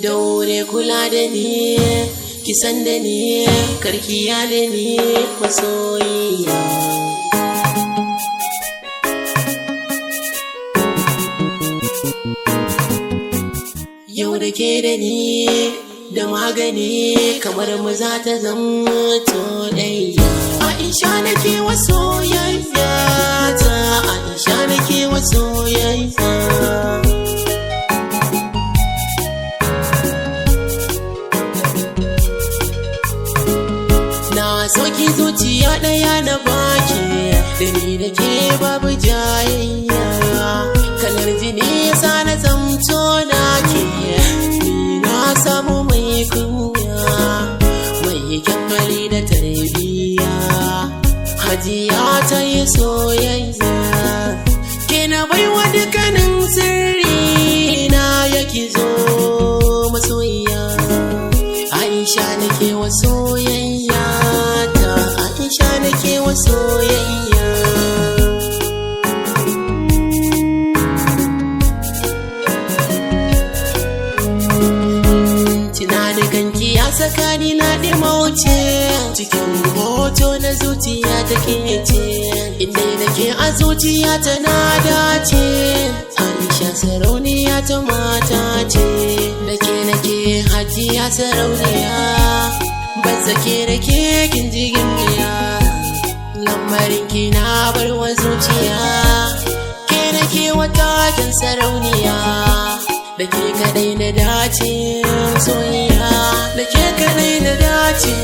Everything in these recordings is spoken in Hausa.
Daure kula da ni, ki san da ni, karkiya da ni masoyiya. Yau da ke da ni da magani kamar mu za ta zamto ɗaya. Aisha nake wa soyayya ta, Aisha nake wa soyayya. Na soki zuciya ɗaya na baki, da ni da ke babu jayayya. Kalar jini yasa na zamto naki, ni na samu mai kunya, mai kyan hali da tarbiyya. Hajiya ta yi soyayya, ke na baiwa dukkanin sirri na yake zo masoyiya. Aisha nake wa soyayya ta, Aisha nake wa soyayya. Tunanin kanki ya saka ni na ɗimauce, cikin hoto na zuciya take ce, inda nake a zuciya tana dace. Aisha sarauniya ta mata ce, nake nake hajiya sarauniya, ban sake nake kin ji gimbiya. Lamarin ki na bar wa zuciya, ke nake wata kin sarauniya. Da ke kadai na dace soyayya, da ke kadai na dace.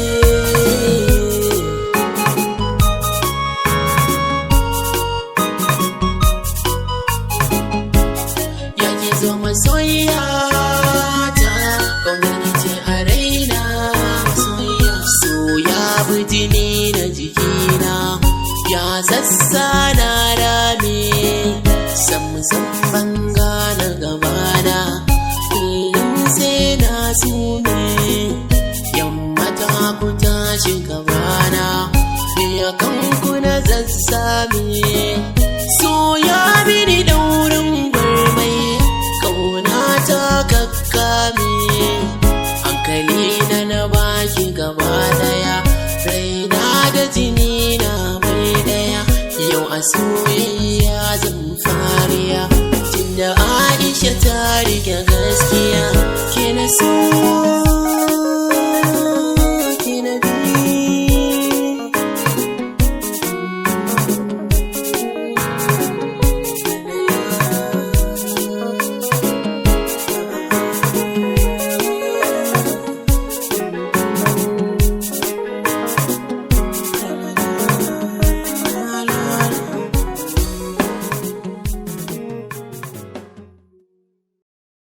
Ya ki zo masoyiya ta, ƙaunar ki ce a raina masoyiya. So ya bi jini na jikina, ya sassa na rame, sam sam ban gane gabana, kullum sai na sume. Yamma ta ku tashi gabana, biya kanku na zazzame. So ya mini daurin gwarmai, ƙauna ta kakkame. Hankali na na baki gaba daya, raina da jini na bai daya. Yau a soyayya zan fariya, tunda Aisha ta rike gaskiya. Ke na so